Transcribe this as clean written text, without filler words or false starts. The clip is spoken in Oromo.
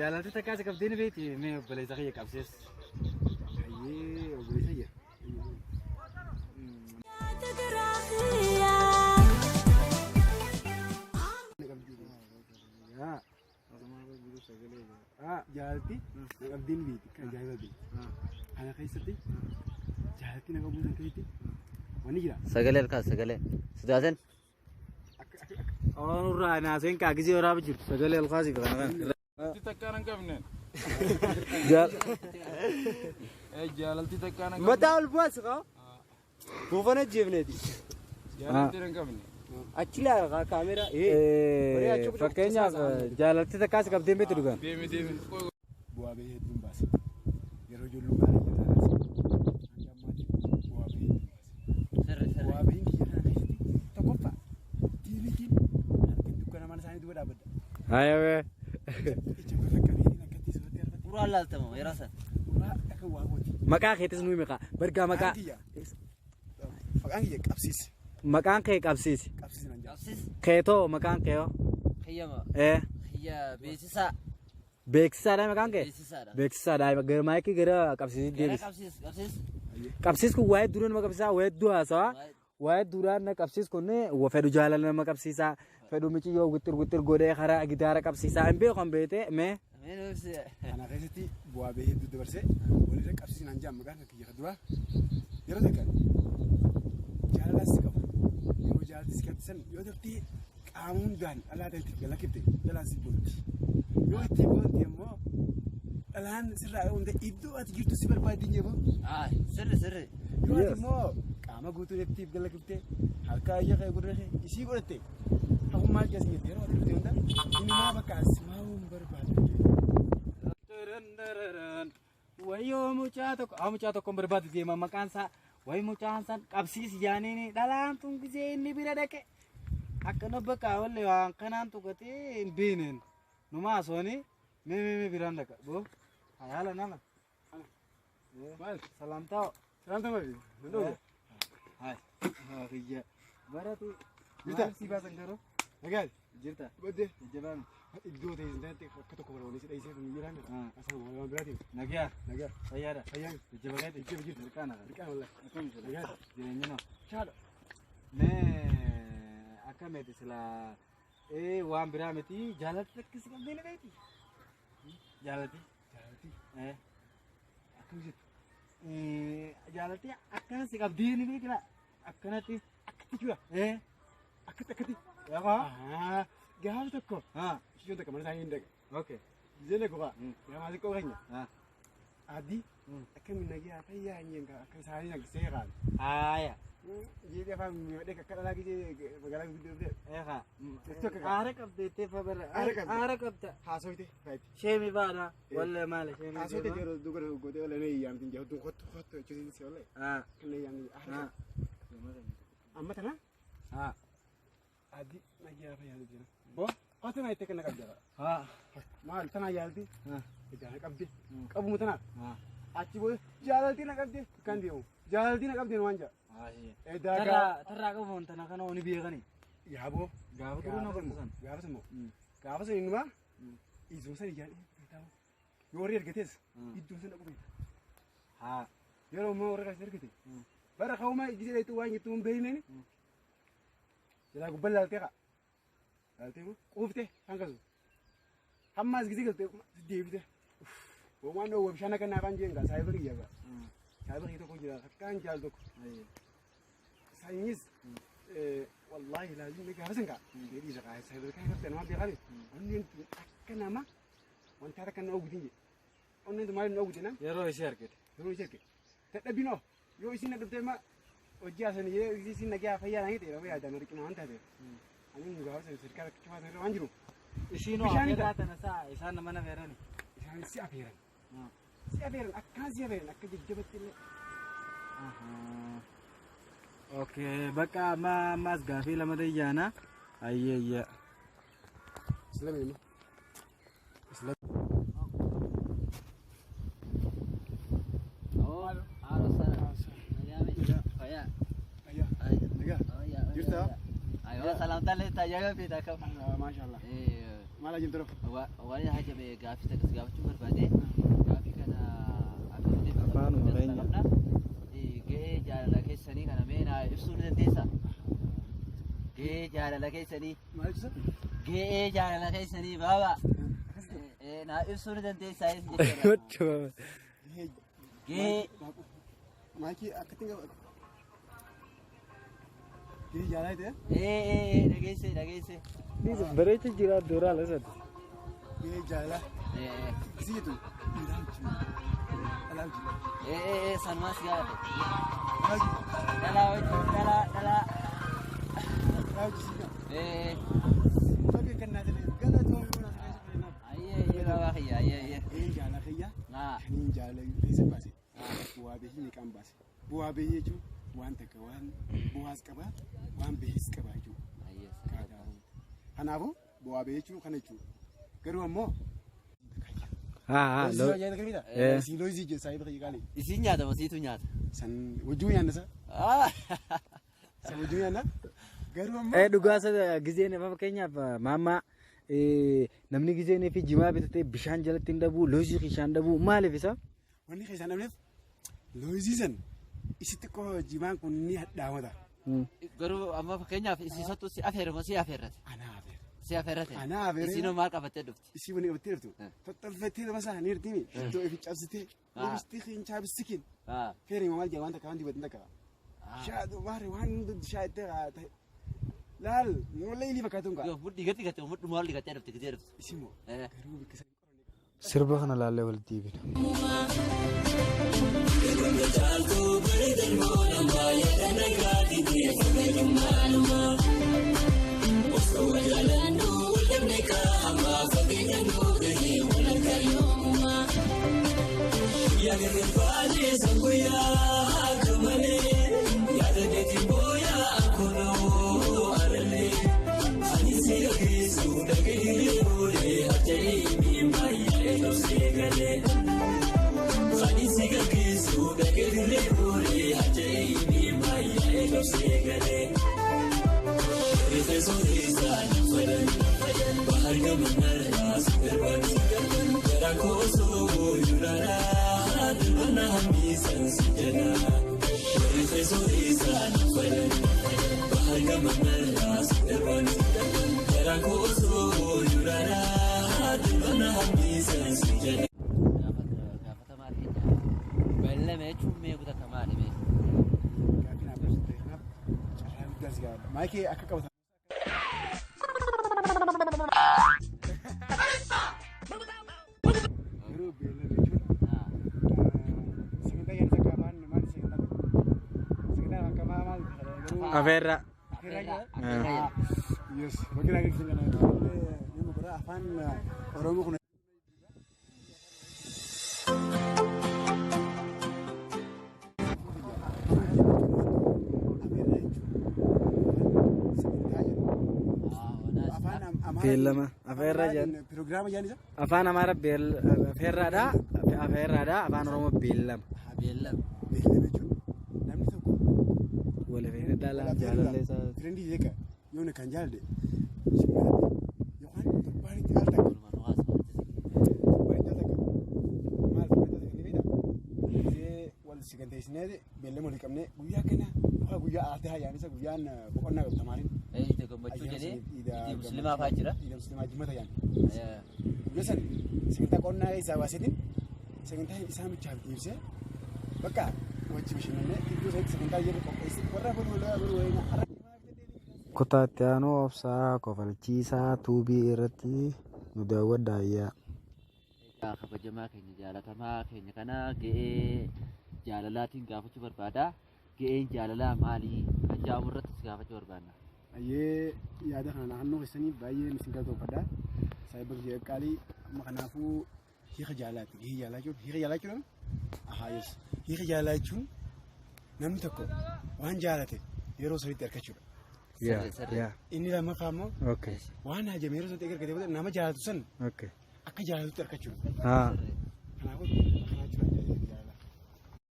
Jaalalti takkaa si qabdee ni beekti mee obboleessa kiyya qabsiis. Hayyee obboleessa kiyya. Jaalalti na qabdee ni beekti kan ajaa'iba beekti. Kana keessatti jaalalti na qabuu san keessatti wanni jira. Sagalee harkaa sagalee. Sodaatin. Akka akka akka Nurraa naaseen kaa gisee waraaba jirtu sagalee ol kaasii kana kana. Jaalalti takkaan hin qabne. Jaalalti takkaan hin qabne. Mataa ol bu'as kaa. Buufana jeefneeti. Jaalalti hin qabne. Achi laala kaa kaameraa. Fakkeenyaaf jaalalti takkaa si qabdee beektu dhugaan. Deemi deemi. Bu'aa bahii hedduun baase. Yeroo ijoollummaa kiyya irraa kaasee hanga ammaatti bu'aa bahii hedduun baase. Bu'aa bahiin kiyya kana keessatti tokkoffaa tiiviitiin halkan dukkana mana isaanii duuba dhaabbadha. Hayawee. Ija gurra qabeetiin akkatti suuratti arfatti. Suuraa laaltama yeroo san. Uraa akka waa gooti. Maqaa keetis nuyi meeqa? Bargaa maqaa. Maqaan kiyya. Maqaan kiyya qabsiisi. Maqaan kee qabsiisi. Qabsiisi naan jedha. Qabsiis. Keetoo maqaan kee hoo? Kiyyama. Ee. Kiyya beeksisaa. Beeksisaadha maqaan kee? Beeksisaadha. Beeksisaadha. Gara maayikii gara qabsiisitti Gara deebisi. qabsiis qabsiis. Qabsiis kun waa'ee dura nama qabsiisaa, waa'ee hedduu haasawaa. Waa'ee duraan na qabsiis kun fedhu jaalala nama qabsiisaa, fedhu miciyyoo wixxir wixxir godhee karaa gitaara qabsiisaa. Hin beeku kan beekte mee? Mee nuuf ibsi. Kana keessatti bu'aa bahii hedduu dabarsee walirra qabsiisi naan jedhan maqaan kiyya kan duraa yeroo takka jaalalaas si qaba. Yeroo jaalalti si qabdi san yoo turtii qaama hundaan dhalaa ta'e itti galakkifte dhalaan si boonti. Yoo itti boonti immoo dhalaan sirraa hunda iddoo ati jirtu si barbaaddi hin jedhu. Ah, sirri sirri. Yoo ati immoo qaama guutuu itti galakkifte harka ija kee gurra kee isii godhatte hafummaa maal keessa jirti yeroo ati dhufte hunda innumaa bakka as maa'uun barbaadde. Wayyoo mucaa tokko haa mucaa tokko barbaadu deema maqaan isaa wayi mucaan san qabsiisi jaaniini dhalaan tun gisee inni bira dhaqe akkana bakka wallee waan kanaan tuqatee hin beekneen numa haasawanii mee mee mee biraan dhaqa boo haala nama. Maal? Salaamtaa. Salaamtaa maali? Nan Hai. Kiyya. Baratu. Jirta? Maal si baasan garuu? Nagaan. Jirta. Badde. Jajjabaame. Iddoo ta'e hin taate akka tokko bara waliin si dheessee kun jiraan. Asuma waan biraatiin. Nagaa. Nagaa. Fayyaadha. Fayyaan. Jajjaba keeti. Jajjaba jirtu. Dirqaana. Dirqaana wallahi. Akkam jira? Nagaa. Jireenya nama. Chaadha. Mee akka meeti silaa ee waan biraa miti jaalatti akkasi qabdee ni beekti. Jaalatti. Jaalatti. Ee. Akkam jettu? Jaalatti akkana si qabdee ni beekti laa. Akkanatti. Akkatti jechuudha. Ee. Akkatti akkatti. Yaqaa. Gaafa tokko. Haa. Isheen takka mana isaanii hin dhaqa. Okay. Isheen tokko fa'a. Gaafa xiqqoo keenya. Haa. Addii. Akkami nagaa fayyaa hin jeen akka isaanii nagisee qaala. Haaya. Jeetii afaan miidhagee akka dhalaa gisee magaalaa guddoo dhufte. Eegaa. Jechuun akka Aara qabda jettee fa bara. Aara qabda. Aara qabda. Haasoyte faayiti. Sheemi baadha. Wallee maali sheemi. Haasoyte yeroo duuba gootee wallee na iyyaamtiin jee hodduun kottu kottu jechuun si wallee. Haa. Kan na iyyaamtiin Haa. Amma tana Haa. addii nagaa fayyaa jira. Boo kottu na itti akka na qabda. Haa. Maal tana yaalti? Haa. Ijaan qabdi. Qabuma tanaaf. Haa. Achi booda jaalaltii na qabdi kan deemu. Jaalaltii na qabdi waan jaa. Edaa Tarraa tarraa qabu wanta kana oni beekani. Yaaboo. Gaafa turuu na qabdu san. Gaafa sun gaafa sun innumaa ijuma san ijaan yoo warri ergates iddoo san dhaqu beekta. Haa. Yeroo ammaa warra kaas ergate bara ka'umaa ijji jedhetu waan jettu hin beekneen jalaa gubbaan laaltee ka'a. Laaltee immoo quuftee hangasu. Hamma as gisee galte deebite. Waan dhoowwa bishaan akka naafaan jeen gaa saayiba kiyya gaa. Saayiba kiyya tokko jira akkaan jaal tokko. Sanyiis wallaahi laazim gaafa san gaa. Dheedhii isa gaa saayiba kan irratti nama beekame. Onneen tun akka nama wanta akka na ogutin jedhe. Onneen tun maaliif na ogute naan Yeroo ishee argite. yeroo ishee argite. Dadhabbiin oo yoo isin dadhabde ma hojii haasani yoo isin nagaa fayyaa naa ta'e yeroo yaadaan riqima waan taateef. Ani nu gaafa san sirkaa rakkachuu waan irra waan jiru. Ishiin Bishaan afeeraa tana saa isaan nama na feerani. Isaan si afeeran. Si afeeran akkaan si afeeran akka jajjabatti illee. Okay, bakka amma ammaas gaafii lama dayyaana. Ayyee ayyee. Islami immoo. Oh, haalo sana. Nagaa fayyaa. Ayyaa. Nagaa. Jirtaa? Yoo salaamtaa illee tajaajila beektaa kam. Maashaallah. Maal ajib tura? Waan hajabe gaaffii takkas gaafachuu barbaade gaaffii kana akkamitti Afaanuma keenya. Gahee jaalala keessanii kana mee naa ibsuu ni dandeessaa? Gahee jaalala keessanii Maal ibsa? gahee jaalala keessanii baaba naa ibsuu ni dandeessaa jechuudha. Gahee Maakii akkatti qaba. Gahee jaalala ta'e? Dhageesse dhageesse. Bareecha jira dooraa lasatti. Gahee jaalala. Isi jettu dhiiraa wajjin. Dhalaa wajjin. Sanumas gaafate. Dhalaa wajjin. Dhalaa wajjin dhalaa dhalaa. Dhalaa wajjin si qaba. Bakka kannaa ta'e galatoomii mana keessa. Ayyee ayyee baabaa kiyya ayyee ayyee. Gaheen jaalala kiyya. Naa. Kaniin jaalala keessa baase. Bu'aa bahii meeqaan baase. Bu'aa bahii jechuun waan takka waan bu'aas qaba waan bahiis qaba jechuudha. Kanaafuu bu'aa bahii jechuun kana jechuudha. Garuu ammoo. Loozii jedhu saayiba kiyya qaali. Isiin nyaata moo siitu nyaata? San wajjin nyaanna sa. San wajjin nyaanna. Garuu ammoo. Dhugaasa gizeen fakkeenyaaf maammaa namni gizeenii fi jimaa bitatee bishaan jalatti hin dhabuu loozii bishaan dhabuu maaliif isa? Wanni keessaan dhabneef loozii san isi xiqqoo jimaan kun ni hadhaawata. Garuu amma fakkeenyaaf isiisattu si afeere moo si afeerrate? Anaa afeere. Si afeerrate? Anaa afeere. Isiinoo maal qabattee dhufti? Isii wanni qabattee dhuftu. Tottolfattee nama isaa ni hirtimi. Iddoo ifi cabsitee. Lipstikiin chaabistikiin. Feere maal jedha waan takka waan dibatin takka. Shaadu maari waan shaa itti ta'e. Laal mul'ee ilii fakkaatuun kaa. Yoo mudhii gadi gatte mudhii maal digattee dhufti gisee dhufti? Isin moo garuu bikka Sirba kana laallee walitti deebina. Gaafatamaa keenya beellama jechuun meeku takka maali mee? Gaaffii naaf ibsite kanaaf carraa guddaa si gaafadha. Maayikii akka qabatan. Garuu beellama jechuun sagantaa yaada takka afaan maal sagantaa sagantaa akka maal maal garuu. Afeerraa. Afeerraa. Yes, bakki naa gaggeessan kana nama biraa afaan Oromoo kun. Beellama afeerraa jedhan. Pirogiraama jedhan isa. Afaan Amaara afeerraadha. Afeerraadha. Afaan Oromoo beellama. Beellama. Beellama jechuun namni tokko. Wal afeerraa dhala jaalallee isaa. Firendii jecha yoo kan jaaladhe yookaan torbaanitti al takka. Torbaanitti al takka. Maal torbaanitti al takka ni beektaa? Gisee wal saganteessinee beellama walii qabnee guyyaa kana yookaan guyyaa aadaa yaanisa guyyaan boqonnaa qabdu tamaariin. Iida gammachuu jedhee iida musliimaa fa'aa jira. Iida musliimaa jimmata yaani. Guyyaa san sagantaa qonnaa isaa baaseetiin sagantaa isaa michaaf deebisee bakka wajji bashannanee iddoo isaatti sagantaa yeroo qopheesse warra godhu walaa godhu wayina har'a. Kutaa itti aanu obsaa kofalchiisaa tuubii irratti nu daawwadhaa ayyaa. Egaa kabajamaa keenya jaalatamaa keenya kana ga'ee jaalalaatiin gaafachuu barbaada. Ga'een jaalalaa maali? Kan jedhamu irrattis gaafachuu barbaadna. Ayyee yaada kana naannoo keessanii baay'ee isin galatoomfadha. Saayiba kiyya qaalii amma kanaafuu hiika jaalalaati. Gahee jaalalaa jechuun hiika jaalalaa jechuun ahaa yes. Hiika jaalalaa jechuun namni tokko waan jaalate yeroo sanitti argachuudha. Inni lammaffaa immoo waan hajame yeroo sanitti argate booda nama jaalatu san akka jaalatutti argachuudha.